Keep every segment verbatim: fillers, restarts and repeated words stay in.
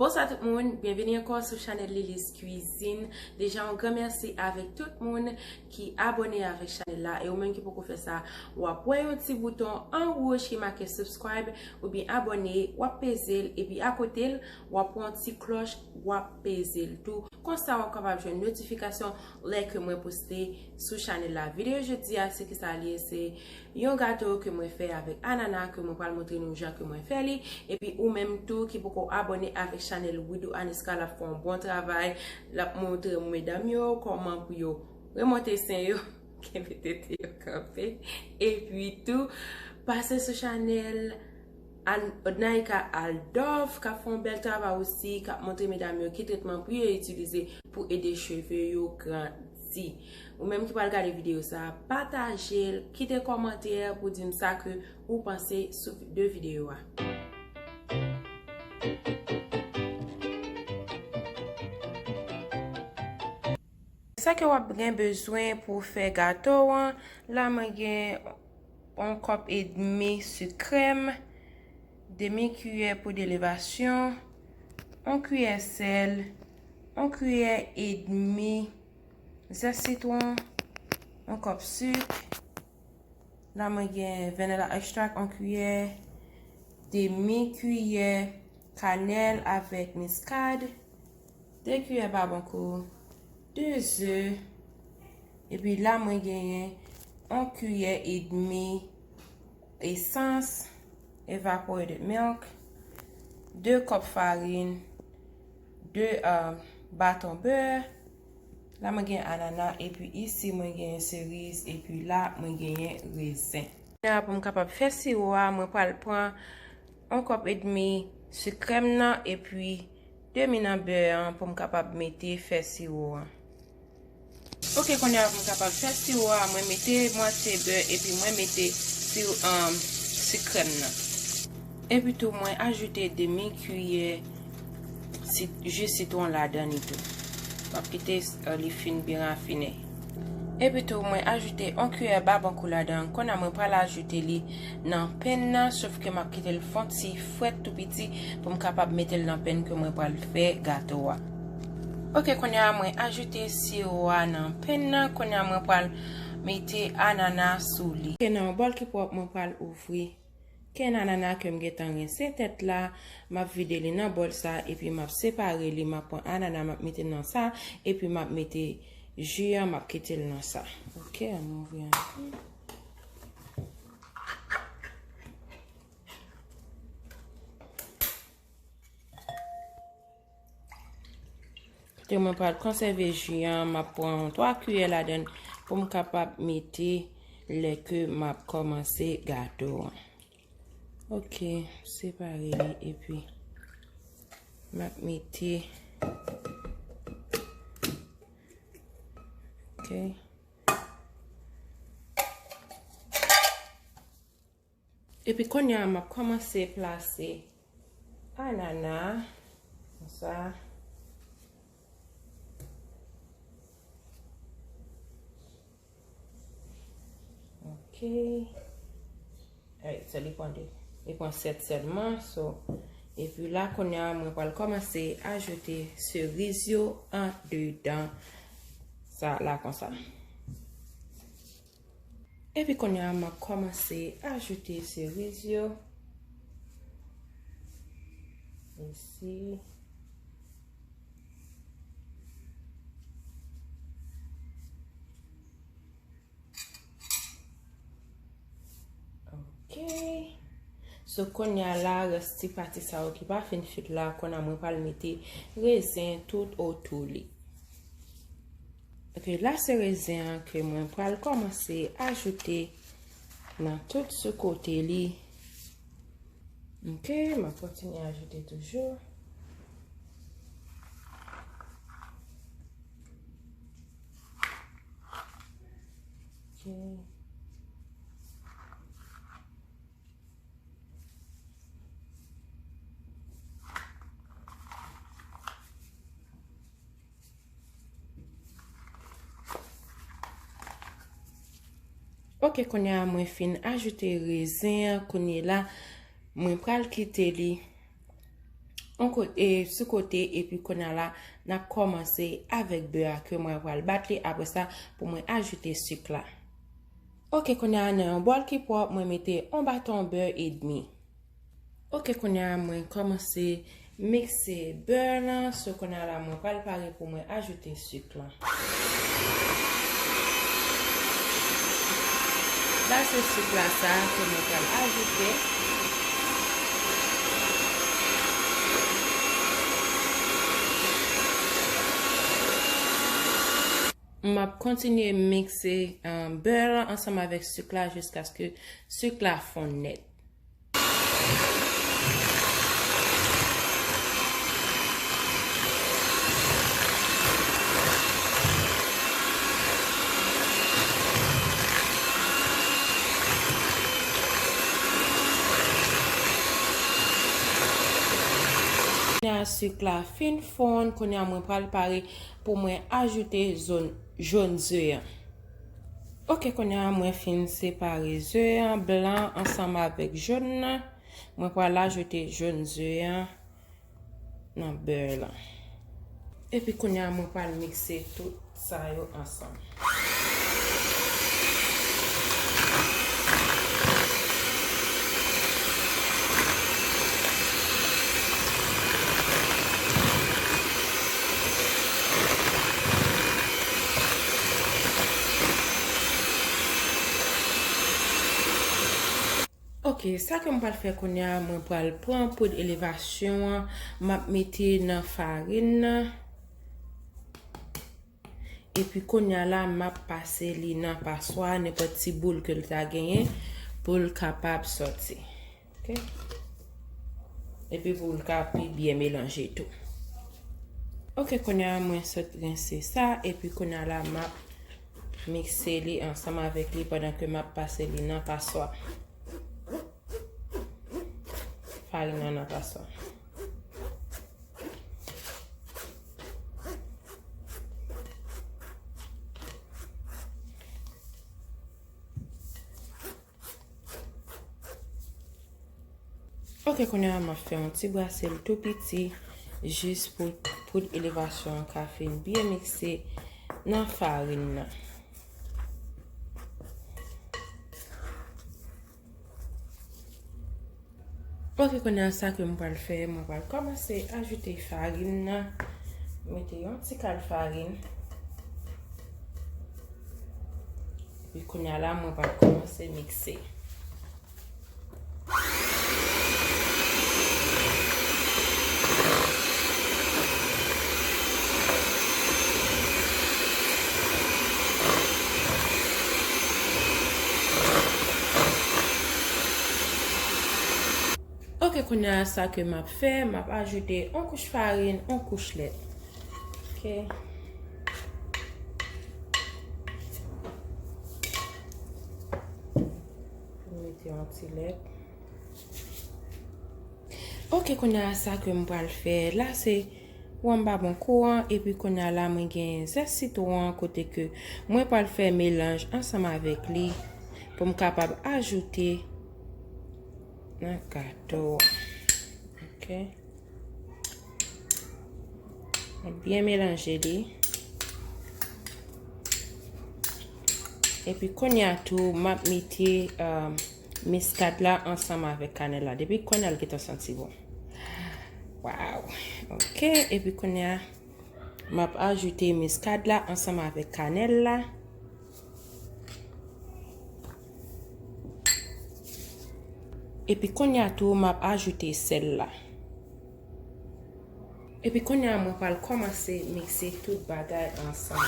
Bonswa tout moun, byenvini ankò sou chanèl Lily's Cuisine. Deja, yon gran mèsi avèk tout moun ki abòne avèk chanèl la. E ou menm ki poko fè sa, w ap wè yon ti bouton an wouj ki make subscribe oubyen abòne, w ap peze l, epi akote l, w ap wè yon ti klòch, w ap peze l tou. Konsa, w ap kapab jwenn notifikasyon lè ke mwen poste sou chanèl la. Videyo jodi a, se kisa l ye? Se yon gato ke mwen fè avèk anana, ke mwen pral montre nou jan ke mwen fè li. Epi ou menm tou ki poko abòne avèk chanèl Widoo Aniska, l ap fè yon bon travay. L ap montre medam yo kòman pou yo remonte sen yo, kenbe tete yo kanpe. Epi tou, pase sou chanèl An-, Naika Aldov, k ap fè yon bèl travay osi, k ap montre medam yo ki tretman pou yo itilize pou ede cheve yo grandi. Ou menm ki pral gade videyo sa a, pataje l, kite kòmantè pou di m sa ke ou panse sou, de videyo a. Sa ke w ap gen bezwen pou fè gato an, la mwen gen yon kòp edmi sik krèm, demi kiyè poud elevasyon, yon kiyè sèl, yon kiyè edmi zès sitwon, yon kòp sik. La mwen gen vanilla extract, yon kiyè, demi kiyè kanèl avèk miskad, de kiyè babonkou, de ze, epi la mwen genyen yon kiyè edmi esans, evaporated milk, de kòp farin, de, euh, baton bè. La mwen gen anana, epi isi mwen gen seriz, epi la mwen genyen rezen. Kounye a pou m kapab fè siwo a, mwen pral pran yon kòp edmi sik krèm nan, epi demi nan bè an pou m kapab mete fè siwo an. Ok, kounye a pou m kapab fè siwo a, mwen mete mwatye bè epi mwen mete siwo, um, sik krèm nan. Epi tou, mwen ajoute demi kiyè sit-, ji sitwon ladan li tou. M ap kite, uh, li fin byen rafine. Epi tou, mwen ajoute yon kiyè babonkou ladan. Kounye a mwen pral ajoute li nan pen nan, sof ke m ap kite l fon ti frèt tou piti pou m kapab mete l nan pen ke mwen pral fè gato a. Ok, kounye a mwen ajoute siwo a nan pen nan. Kounye a mwen pral mete anana sou li. Ok, nan yon bòl ki pwòp, mwen pral ouvri kenn anana ke m gentan rense tèt la. M ap vide li nan bòl sa, epi m ap separe li. M ap pran anana, m ap mete nan sa, epi m ap mete ji an, m ap kite l nan sa. Ok, ann ouvri ansanm. Kote mwen pral konsève ji an, m ap pran twa kiyè ladan l pou m kapab mete lè ke m ap kòmanse gato an. Ok, separe li epi m ap mete. Ok. Epi kounye a, m ap kòmanse plase anana, konsa. Ok. Ay, sa li pran de, li pran sèt sèlman, so, epi la, kounye a, mwen pral kòmanse ajoute seriz yo andedan sa la konsa. Epi kounye a, m ap kòmanse ajoute seriz yo. Isi. Ok. So, kounye a la, rès ti pati sa yo ki pa fin fèt la, kounye a mwen pral mete rezen tout otou li. Ok, la se rezen an ke mwen pral kòmanse ajoute nan tout sou kote li. Ok, m ap kontinye ajoute toujou. Ok. Ok, kounye a mwen fin ajoute rezen an, kounye la mwen pral kite li on kote, sou kote, epi kounye a la, n ap kòmanse avèk bè a ke mwen pral bat li, apre sa, pou mwen ajoute sik la. Ok, kounye a nan yon bòl ki pwòp, mwen mete on baton bè edmi. Ok, kounye a mwen kòmanse mikse bè lan, so kounye a la mwen pral pare pou mwen ajoute sik lan. La se sik la sa ke mwen pral ajoute. M ap kontinye mikse, um, bè lan ansanm avèk sik la jiskaske sik la fonn nèt. Kounye a sik la fin fonn, kounye a mwen pral pare pou mwen ajoute zòn, jòn ze an. Ok, kounye a mwen fin separe ze an, blan ansanm avèk jòn nan. Mwen pral ajoute jòn ze an nan bè lan. Epi kounye a mwen pral mikse tout sa yo ansanm. Ok, sa ke m pral fè kounye a, mwen pral pran poud elevasyon an, m ap mete nan farin nan. Epi kounye a la, m ap pase li nan paswa, nenpòt ti boul ke l ta genyen, pou l kapab sòti. Ok? Epi pou l ka pi byen melanje tou. Ok, kounye a, mwen sot rense sa, epi kounye a la, m ap mikse li ansanm avèk li pandan ke m ap pase li nan paswa. Farin nan nan paswa. Ok, kounye a m ap fè yon ti brase l tou piti, jis pou poud elevasyon an ka fin byen mikse nan farin nan. Ok, kounye a sa ke m pral fè, mwen pral kòmanse ajoute farin nan. Mete yon ti kal farin. Epi kounye a la, mwen pral kòmanse mikse. Ok, kounye a sa ke m ap fè, m ap ajoute on kouch farin, on kouch lèt. Ok. Mete yon ti lèt. Ok, kounye a sa ke m pral fè la, se wonm babon kou an, epi kounye a la, mwen gen zès sitwon an kote ke mwen pral fè melanj ansanm avèk li pou m kapab ajoute nan gato a. Ok. Mwen byen melanje li. Epi kounye a tou, m ap mete, um, miskad la ansanm avèk kanèl la. Depi kounye a l gentan santi bon. Waw. Ok. Epi kounye a, m ap ajoute miskad la ansanm avèk kanèl la. Epi kounye a tou, m ap ajoute sèl la. Epi kounye a, mwen pral kòmanse mikse tout bagay ansanm.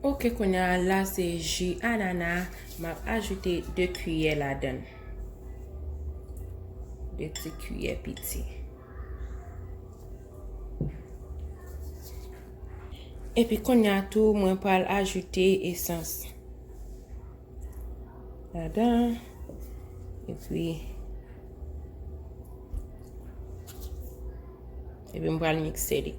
Ok, kounye a, la se ji anana, m ap ajoute de kiyè ladan l. De ti kiyè piti. Epi kounye a tou, mwen pral ajoute esans ladan. Epi, epi m pral mikse li.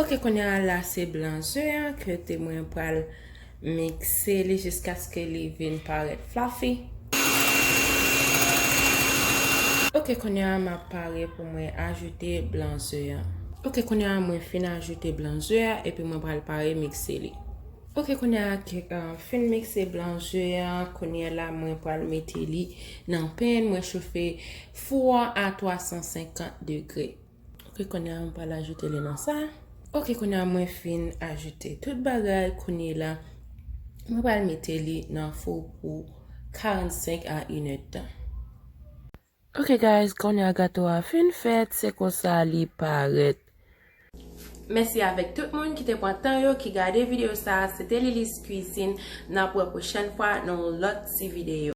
Ok, kounye a la se blan ze an ke te mwen pral mikse li jiskaske li vin parèt fluffy. Ok, kounye a m ap pare pou mwen ajoute blan ze an. Ok, kounye a mwen fin ajoute blan ze a epi mwen pral pare mikse li. Ok, kounye a ke uh, fin mikse blan ze a, kounye a la mwen pral mete li nan pen, mwen chofe fou an a twa san senkant degre. Ok, kounye a mwen pral ajoute li nan sa. Ok, kounye a mwen fin ajoute tout bagay, kounye la mwen pral mete li nan fou pou karannsenk a inèdtan. Ok guys, kounye a gato a fin fèt, se konsa li parèt. Mèsi avèk tout moun ki te pran tan yo ki gade videyo sa a. Se te Lilis Cuisine. N ap wè pwochèn fwa nan yon lòt ti videyo.